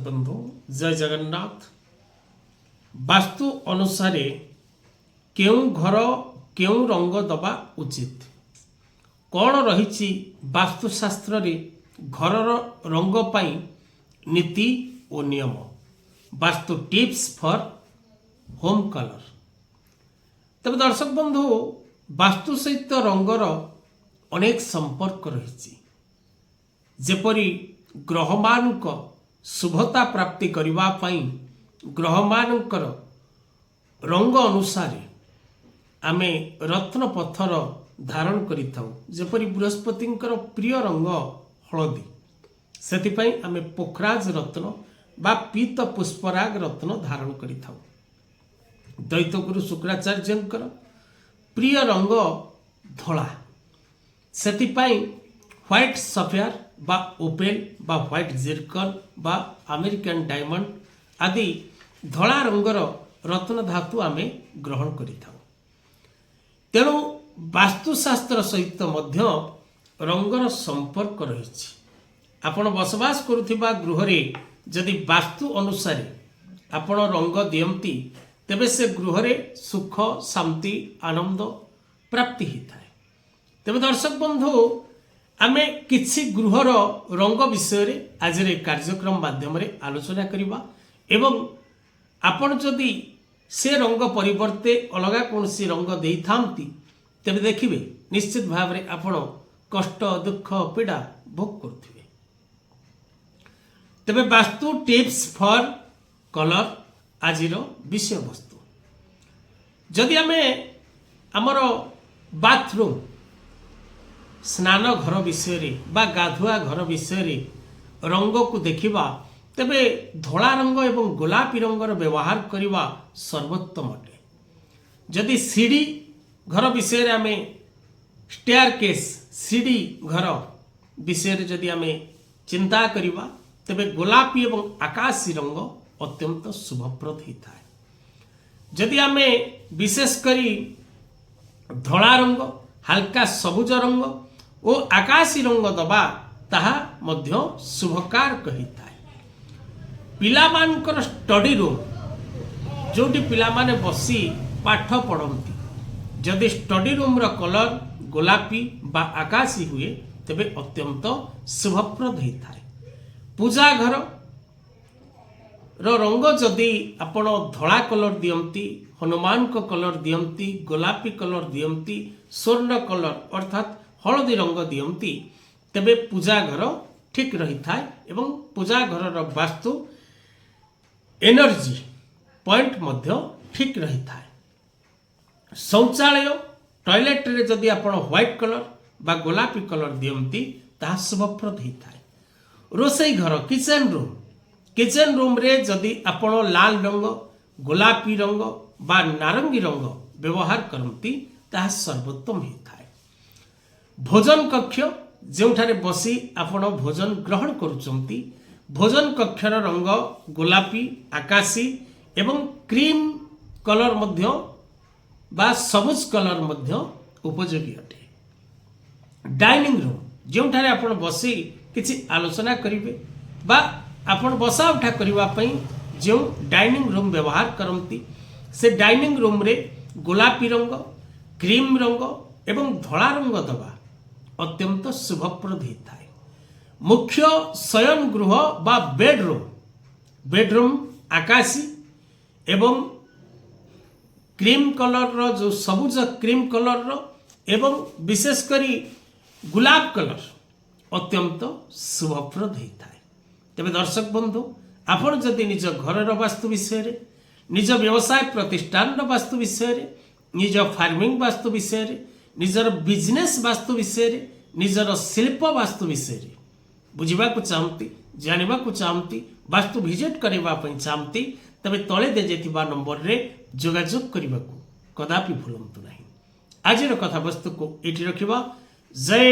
ବନ୍ଧୁ, ଜୟ ଜଗନ୍ନାଥ। ବାସ୍ତୁ ଅନୁସାରେ କେଉଁ ଘର କେଉଁ ରଙ୍ଗ ଦେବା ଉଚିତ, କ'ଣ ରହିଛି ବାସ୍ତୁଶାସ୍ତ୍ରରେ ଘରର ରଙ୍ଗ ପାଇଁ ନୀତି ଓ ନିୟମ, ବାସ୍ତୁ ଟିପ୍ସ ଫର୍ ହୋମ୍ କଲର୍। ତେବେ ଦର୍ଶକ ବନ୍ଧୁ, ବାସ୍ତୁ ସହିତ ରଙ୍ଗର ଅନେକ ସମ୍ପର୍କ ରହିଛି। ଯେପରି ଗ୍ରହମାନଙ୍କ ଶୁଭତା ପ୍ରାପ୍ତି କରିବା ପାଇଁ ଗ୍ରହମାନଙ୍କର ରଙ୍ଗ ଅନୁସାରେ ଆମେ ରତ୍ନ ପଥର ଧାରଣ କରିଥାଉ। ଯେପରି ବୃହସ୍ପତିଙ୍କର ପ୍ରିୟ ରଙ୍ଗ ହଳଦୀ, ସେଥିପାଇଁ ଆମେ ପୋଖରାଜ ରତ୍ନ ବା ପୀତ ପୁଷ୍ପରାଗ ରତ୍ନ ଧାରଣ କରିଥାଉ। ଦୈତ୍ୟଗୁରୁ ଶୁକ୍ରାଚାର୍ଯ୍ୟଙ୍କର ପ୍ରିୟ ରଙ୍ଗ ଧଳା, ସେଥିପାଇଁ ହ୍ୱାଇଟ୍ ସଫିୟାର ବା ଓପେଲ ବା ହ୍ୱାଇଟ୍ ଜିର୍କନ୍ ବା ଆମେରିକାନ ଡାଇମଣ୍ଡ ଆଦି ଧଳା ରଙ୍ଗର ରତ୍ନ ଧାତୁ ଆମେ ଗ୍ରହଣ କରିଥାଉ। ତେଣୁ ବାସ୍ତୁଶାସ୍ତ୍ର ସହିତ ମଧ୍ୟ ରଙ୍ଗର ସମ୍ପର୍କ ରହିଛି। ଆପଣ ବସବାସ କରୁଥିବା ଗୃହରେ ଯଦି ବାସ୍ତୁ ଅନୁସାରେ ଆପଣ ରଙ୍ଗ ଦିଅନ୍ତି, ତେବେ ସେ ଗୃହରେ ସୁଖ, ଶାନ୍ତି, ଆନନ୍ଦ ପ୍ରାପ୍ତି ହୋଇଥାଏ। ତେବେ ଦର୍ଶକ ବନ୍ଧୁ, ଆମେ କିଛି ଗୃହର ରଙ୍ଗ ବିଷୟରେ ଆଜିର ଏହି କାର୍ଯ୍ୟକ୍ରମ ମାଧ୍ୟମରେ ଆଲୋଚନା କରିବା ଏବଂ ଆପଣ ଯଦି ସେ ରଙ୍ଗ ପରିବର୍ତ୍ତେ ଅଲଗା କୌଣସି ରଙ୍ଗ ଦେଇଥାନ୍ତି, ତେବେ ଦେଖିବେ ନିଶ୍ଚିତ ଭାବରେ ଆପଣ କଷ୍ଟ, ଦୁଃଖ, ପୀଡ଼ା ଭୋଗ କରୁଥିବେ। ତେବେ ବାସ୍ତୁ ଟିପ୍ସ ଫର୍ କଲର୍ ଆଜିର ବିଷୟବସ୍ତୁ। ଯଦି ଆମେ ଆମର ବାଥରୁମ୍, ସ୍ନାନ ଘର ବିଷୟରେ ବା ଗାଧୁଆ ଘର ବିଷୟରେ ରଙ୍ଗକୁ ଦେଖିବା, ତେବେ ଧଳା ରଙ୍ଗ ଏବଂ ଗୋଲାପୀ ରଙ୍ଗର ବ୍ୟବହାର କରିବା ସର୍ବୋତ୍ତମ ଅଟେ। ଯଦି ସିଡ଼ି ଘର ବିଷୟରେ ଆମେ ଷ୍ଟେୟାର କେସ୍, ସିଡ଼ି ଘର ବିଷୟରେ ଯଦି ଆମେ ଚିନ୍ତା କରିବା, ତେବେ ଗୋଲାପୀ ଏବଂ ଆକାଶୀ ରଙ୍ଗ ଅତ୍ୟନ୍ତ ଶୁଭପ୍ରଦ ହୋଇଥାଏ। ଯଦି ଆମେ ବିଶେଷ କରି ଧଳା ରଙ୍ଗ, ହାଲକା ସବୁଜ ରଙ୍ଗ ଓ ଆକାଶୀ ରଙ୍ଗ ଦେବା, ତାହା ମଧ୍ୟ ଶୁଭକାରକ ହୋଇଥାଏ। ପିଲାମାନଙ୍କର ଷ୍ଟଡି ରୁମ୍, ଯେଉଁଠି ପିଲାମାନେ ବସି ପାଠ ପଢ଼ନ୍ତି, ଯଦି ଷ୍ଟଡି ରୁମ୍ର କଲର୍ ଗୋଲାପୀ ବା ଆକାଶୀ ହୁଏ, ତେବେ ଅତ୍ୟନ୍ତ ଶୁଭପ୍ରଦ ହୋଇଥାଏ। ପୂଜା ଘର ର ରଙ୍ଗ ଯଦି ଆପଣ ଧଳା କଲର୍ ଦିଅନ୍ତି, ହନୁମାନଙ୍କ କଲର୍ ଦିଅନ୍ତି, ଗୋଲାପୀ କଲର୍ ଦିଅନ୍ତି, ସ୍ୱର୍ଣ୍ଣ କଲର୍ ଅର୍ଥାତ୍ ହଳଦୀ ରଙ୍ଗ ଦିଅନ୍ତି, ତେବେ ପୂଜା ଘର ଠିକ୍ ରହିଥାଏ ଏବଂ ପୂଜା ଘରର ବାସ୍ତୁ ଏନର୍ଜି ପଏଣ୍ଟ ମଧ୍ୟ ଠିକ୍ ରହିଥାଏ। ଶୌଚାଳୟ, ଟଏଲେଟରେ ଯଦି ଆପଣ ହ୍ୱାଇଟ୍ କଲର୍ ବା ଗୋଲାପୀ କଲର୍ ଦିଅନ୍ତି, ତାହା ଶୁଭପ୍ରଦ ହୋଇଥାଏ। ରୋଷେଇ ଘର, କିଚେନ୍ ରୁମ୍, କିଚେନ୍ ରୁମ୍ରେ ଯଦି ଆପଣ ଲାଲ ରଙ୍ଗ, ଗୋଲାପୀ ରଙ୍ଗ ବା ନାରଙ୍ଗୀ ରଙ୍ଗ ବ୍ୟବହାର କରନ୍ତି, ତାହା ସର୍ବୋତ୍ତମ ହୋଇଥାଏ। ଭୋଜନ କକ୍ଷ, ଯେଉଁଠାରେ ବସି ଆପଣ ଭୋଜନ ଗ୍ରହଣ କରୁଛନ୍ତି, ଭୋଜନ କକ୍ଷର ରଙ୍ଗ ଗୋଲାପୀ, ଆକାଶୀ ଏବଂ କ୍ରିମ୍ କଲର୍ ମଧ୍ୟ ବା ସବୁଜ କଲର୍ ମଧ୍ୟ ଉପଯୋଗୀ ଅଟେ। ଡାଇନିଂ ରୁମ୍, ଯେଉଁଠାରେ ଆପଣ ବସି କିଛି ଆଲୋଚନା କରିବେ ବା ଆପଣ ବସା ଉଠା କରିବା ପାଇଁ ଯେଉଁ ଡାଇନିଂ ରୁମ୍ ବ୍ୟବହାର କରନ୍ତି, ସେ ଡାଇନିଂ ରୁମ୍ରେ ଗୋଲାପୀ ରଙ୍ଗ, କ୍ରିମ୍ ରଙ୍ଗ ଏବଂ ଧଳା ରଙ୍ଗ ଦେବା ଅତ୍ୟନ୍ତ ଶୁଭପ୍ରଦ ହୋଇଥାଏ। ମୁଖ୍ୟ ଶୟନ ଗୃହ ବା ବେଡରୁମ୍, ବେଡରୁମ୍ ଆକାଶୀ ଏବଂ କ୍ରିମ୍ କଲର୍ର, ଯେଉଁ ସବୁଜ କ୍ରିମ୍ କଲର୍ର ଏବଂ ବିଶେଷ କରି ଗୁଲାବ କଲର୍ ଅତ୍ୟନ୍ତ ଶୁଭପ୍ରଦ ହୋଇଥାଏ। ତେବେ ଦର୍ଶକ ବନ୍ଧୁ, ଆପଣ ଯଦି ନିଜ ଘରର ବାସ୍ତୁ ବିଷୟରେ, ନିଜ ବ୍ୟବସାୟ ପ୍ରତିଷ୍ଠାନର ବାସ୍ତୁ ବିଷୟରେ, ନିଜ ଫାର୍ମିଂ ବାସ୍ତୁ ବିଷୟରେ, ନିଜର ବିଜନେସ୍ ବାସ୍ତୁ ବିଷୟରେ, ନିଜର ଶିଳ୍ପ ବାସ୍ତୁ ବିଷୟରେ ବୁଝିବାକୁ ଚାହାନ୍ତି, ଜାଣିବାକୁ ଚାହାନ୍ତି, ବାସ୍ତୁ ଭିଜିଟ୍ କରିବା ପାଇଁ ଚାହାନ୍ତି, ତେବେ ତଳେ ଦିଆଯାଇଥିବା ନମ୍ବରରେ ଯୋଗାଯୋଗ କରିବାକୁ କଦାପି ଭୁଲନ୍ତୁ ନାହିଁ। ଆଜିର କଥାବସ୍ତୁକୁ ଏଇଠି ରଖିବା। ଜୟ